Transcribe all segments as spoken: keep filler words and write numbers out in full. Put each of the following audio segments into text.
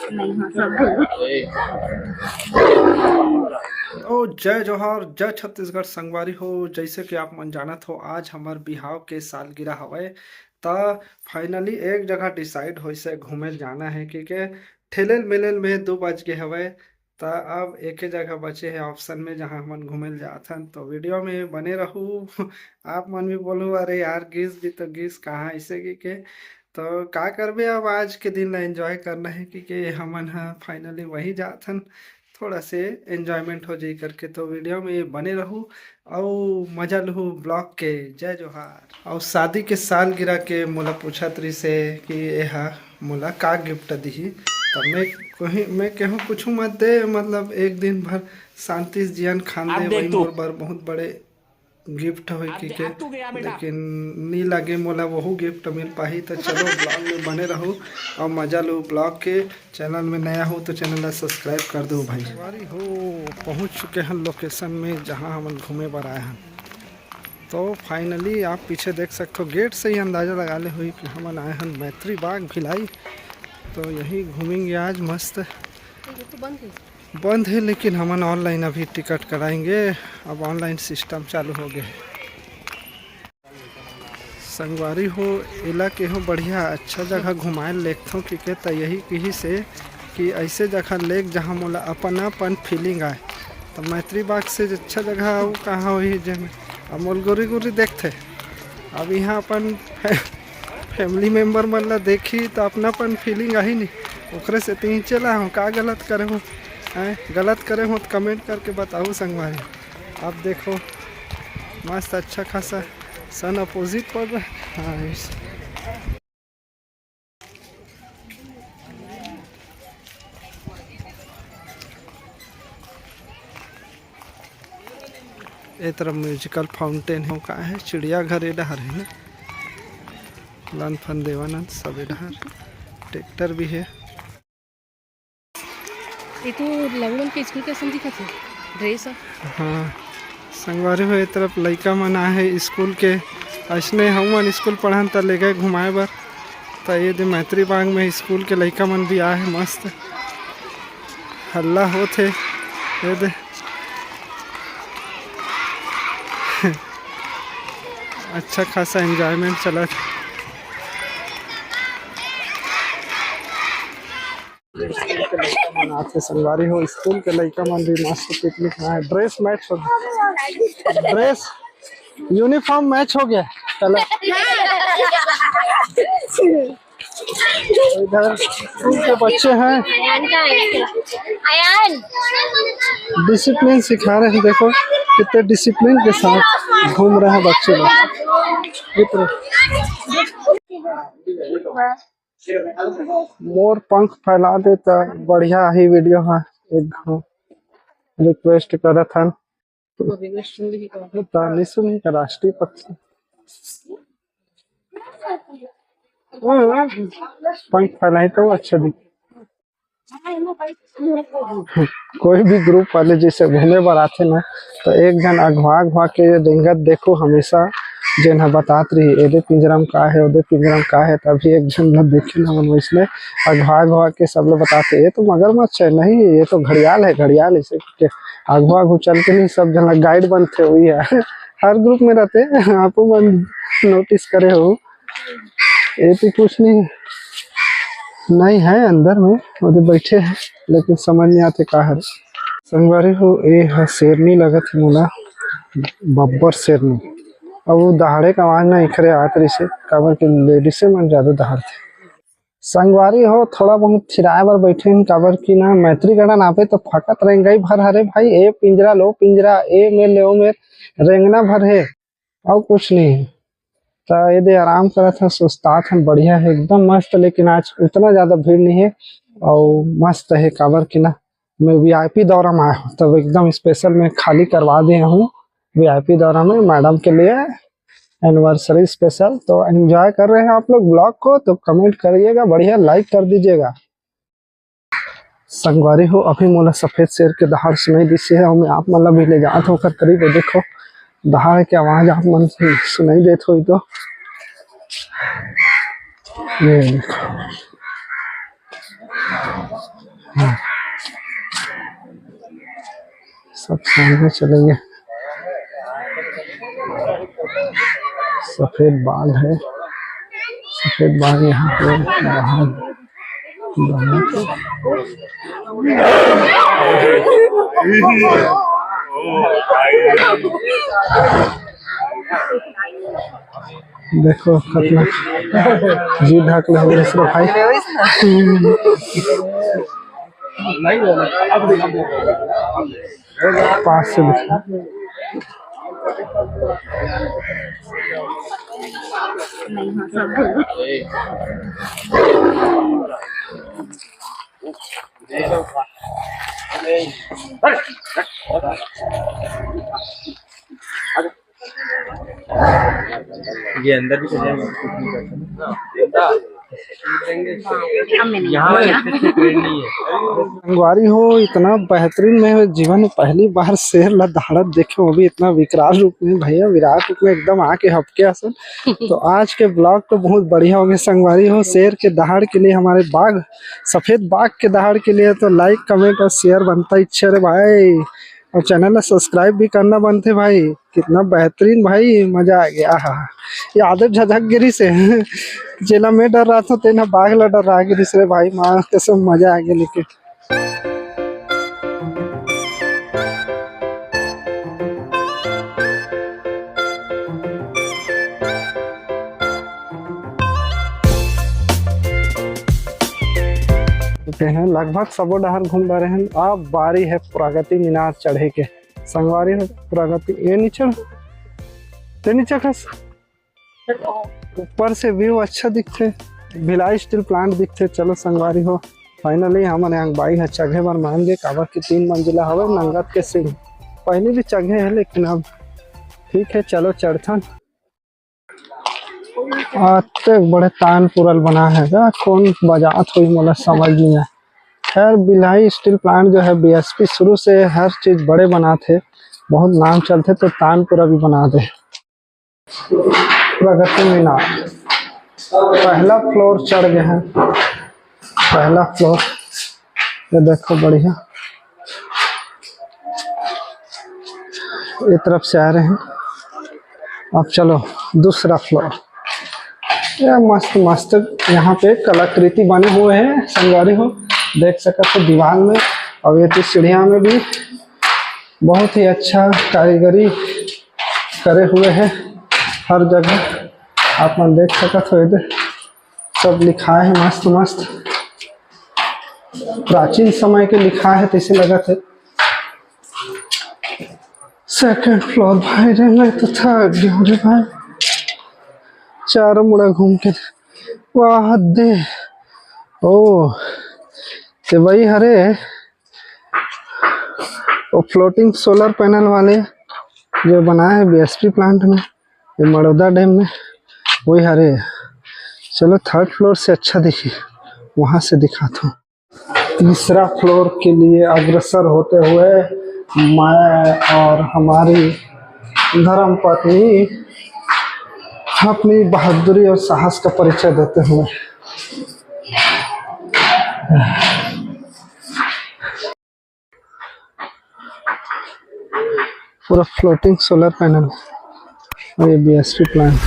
ओ जय जोहार, जय छत्तीसगढ़ संगवारी हो। जैसे कि आप मन जानत हो, आज हमर बिहाव के सालगिरह हवय, त finally एक जगह decide होइस हे घूमे ल जाना हे, क्योंकि ठेलेल मेलेल में दू बज गे हवय। त अब एके जगह बचे हे option में, जहाँ हमन घूमे ल जात हन। तो video में बने रहू। आप मन भी बोलू, "अरे यार, गिस भी तो गिस, कहाँ ऐसे?" कि के तो का करबे, अब आज के दिन ला enjoy करना है, क्योंकि हमन ह finally वही जात हन, थोड़ा से enjoyment हो जाई करके। तो video में बने रहू अउ मजा लहू vlog के। जय जोहार। अउ शादी के सालगिरह के मोला पूछत रिहिसे कि एहा मोला का gift दिही, तब मैं कहीं, मैं कहूँ कुछू मत दे, मतलब एक दिन भर शांति से जियन खान दे, वही मोर बर बहुत बड़े gift होई कि के, लेकिन नी लगे मोला वहू gift मिल पाही। तो चलो vlog में बने रहू अउ मजा लो vlog के। Channel में नया हो तो channel ला subscribe कर दो भाई। संगवारी हो, पहुंच चुके हैं location में, जहां हमन घूमे बर आए हैं। तो finally आप पीछे देख सकते हो, gate से ही अंदाजा लगा ले हुई कि हमन आए हैं मैत्री बाग भिलाई। तो यही घूमेंगे आज मस्त। बंद है, लेकिन हमन online अभी टिकट कराएंगे। अब online system चालू हो गए। संगवारी हो, एला केहो बढ़िया अच्छा जगह घुमाए लेखथों कि के, त यही किहिसे कि ऐसे जगह लेक, जहाँ मोला अपन अपन feeling आए। तो मैत्री बाग से अच्छा जगह अउ कहाँ होही, जेमे अब मोल गोरी गोरी देखथे। अब यहाँ अपन family member मन ला देखी तो अपनापन feeling आही नहीं, ओकरे से तीन चला हूँ। का गलत करे हूँ, हैं? गलत करे हूँ तो comment करके बताओ संगवारी। आप देखो, मस्त अच्छा खासा sun opposite पड़ रहा है। हाँ, इस ए तरफ musical fountain है, का है, चिड़ियाघर ए डहर है ना, लन फन देवानंद सब ए डहर, tractor भी है। ये तो लंगड़न के स्कूल के असन दिखत हे, dress ह। हाँ, संगवारी हो, ए तरफ लइका मन आए हे स्कूल के। अइसने हमन स्कूल पढ़न त ले गए घुमाए बर, त ये दे मैत्री बाग में स्कूल के लइका मन भी आए हे। मस्त हल्ला होत हे, ये दे। अच्छा खासा enjoyment चलत हे। स्कूल के लइका मन आथे संगवारी हो, स्कूल के लइका मन भी मस्त picnic में आए, dress match हो गया, dress uniform match हो गया colour। इधर स्कूल के बच्चे हैं, discipline सिखा रहे हैं। देखो कितने discipline के साथ घूम रहे हैं बच्चे लोग। ये तरफ मोर पंख फैला दे त बढ़िया ही video ह। एक घाव request करत हन। त नहीं सुनी का राष्ट्रीय पक्षी। पंख फैलाई तो अच्छा दिखे। कोई भी group वाले जैसे घूमे बर आथे ना, तो एक झन अघवा अघवा के रेंगत देखो हमेशा, जेन ह बतात रही, "एदे पिंजरा में का है, ओदे पिंजरा में का है।" तभी एक झन ल देखे ना, मन वैसने अघवा अघवा के सब लोग बताते, "ये तो मगरमच्छ है, नहीं, ये तो घड़ियाल है, घड़ियाल।" ऐसे करके अघवा अघू चल के नहीं, सब झन guide बनते हुई है। हर group में रहते, आपो मन notice करे हो। ये तो कुछ नहीं, नहीं है अंदर में, वो तो बैठे हैं, लेकिन समझ नहीं आते का है। संगवारी हो, ये ह शेरनी लगत है मोला, बब्बर शेरनी। अब वो दहाड़े का आवाज ना इखरे आत रहिसे, काबर के लेडीसे मन ज्यादा दहाड़थे। संगवारी हो, थोड़ा बहुत थिराए बर बैठे हैं, काबर कि ना मैत्रीगढ़ा नापे तो फकत रेंगई भर हरे भाई, ए पिंजरा लो पिंजरा, ए में ले ओ में, रेंगना भर है। अउ कुछ नहीं है। त ये दे आराम करत हन, सुस्तात हन, बढ़िया है, एकदम मस्त। लेकिन आज उतना ज्यादा भीड़ नहीं है अउ मस्त है, काबर कि ना मैं वीआईपी दौरा में आया हूँ, तब एकदम special मैं खाली करवा दिया हूँ वीआईपी दौरा में मैडम के लिए anniversary special। तो enjoy कर रहे हैं आप लोग vlog को, तो comment करिएगा, बढ़िया like कर दीजिएगा। संगवारी हो, अभी मोला सफेद शेर के दहाड़ सुनाई दिसे हे, अउ मैं आप मन ला भी ले जात हों ओकर करीब। अउ देखो, दहाड़ के आवाज आप मन ला सुनाई देत होही तो, ये देखो, हाँ। सब सामने चलेंगे। सफेद बाघ है, सफेद बाघ यहाँ पे बाहर, बाहर। देखो, खतरनाक जी ढाक ले हो रहे भाई। पास से दिखा। ये अंदर भी चले जाएंगे, कुछ नहीं कर सकते। यहाँ पे ऐसे कोई नहीं है। संगवारी हो, इतना बेहतरीन, मैं जीवन में पहली बार शेर ला दहाड़त देखे, वो भी इतना विकराल रूप में, भैया विराट रूप में एकदम आके हपके असन। तो आज के ब्लॉग तो बहुत बढ़िया हो गया संगवारी हो। शेर के दहाड़ के लिए, हमारे बाघ, सफेद बाघ के दहाड़ के लिए तो लाइक, कमेंट और शेयर बनता ही अच्छा रे भाई। और चैनल ला सब्सक्राइब भी करना बनथे भाई। कितना बेहतरीन भाई, मजा आ गया। आहा, ये आदत झझक गिरी से जेला मैं डर रहा था, तेना बाघ ला डर रहा गिरी से रे भाई। माँ कसम, मजा आ गया। लेकिन चुके हैं, लगभग सबो डहर घूम डारे हैं। अब बारी है प्रगति मीनार चढ़े के। संगवारी हो, प्रगति, ये नीचे, ते नीचे खस। ऊपर से व्यू अच्छा दिखथे, भिलाई स्टील प्लांट दिखथे। चलो संगवारी हो, फाइनली हमन यहाँ बाई ह चघे बर मान गे, काबर कि तीन मंजिला हवे नंगत के सीढ़ी। पहले भी चघे है, लेकिन अब ठीक है, चलो चढ़थन। अतेक बड़े तानपुरा ल बना है गा, कौन बजात होही, मोला समझ नहीं आए। खैर, भिलाई स्टील प्लांट जो है, बीएसपी शुरू से हर चीज बड़े बनाथे, बहुत नाम चलथे, तो तानपुरा भी बना दे। प्रगति मीनार, पहला फ्लोर चढ़ गए हैं, पहला फ्लोर। ये देखो, बढ़िया, ये तरफ से आ रहे हैं। अब चलो, दूसरा फ्लोर। ये मस्त मस्त यहाँ पे कलाकृति बने हुए हैं संगवारी हो, देख सकत हो दीवार में। और ये तो सीढ़िया में भी बहुत ही अच्छा कारीगरी करे हुए हैं हर जगह। आप मन देख सकत हो, इधर सब लिखाए है मस्त मस्त प्राचीन समय के लिखाए है, तैसे लगत है। सेकंड फ्लोर भाई रे, मैं तो थक गया रे भाई, चारों मुड़ा घूम के। वाह दे, ओ, ते भाई हरे, वो फ्लोटिंग सोलर पैनल वाले जो बनाए हैं बीएसपी प्लांट में, ये मड़ौदा डैम में, वही हरे। चलो, थर्ड फ्लोर से अच्छा दिखी, वहाँ से दिखाता हूँ। तीसरा फ्लोर के लिए अग्रसर होते हुए मैं और हमारी धर्म पत्नी अपनी बहादुरी और साहस का परिचय देते हुए। पूरा फ्लोटिंग सोलर पैनल, ये बीएसपी प्लांट,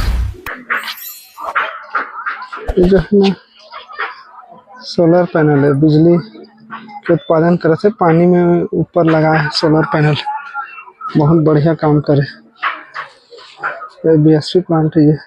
ये जो है ना, सोलर पैनल है, बिजली के उत्पादन करत है, पानी में ऊपर लगा है सोलर पैनल, बहुत बढ़िया काम करे। ये बीएसपी प्लांट है ये।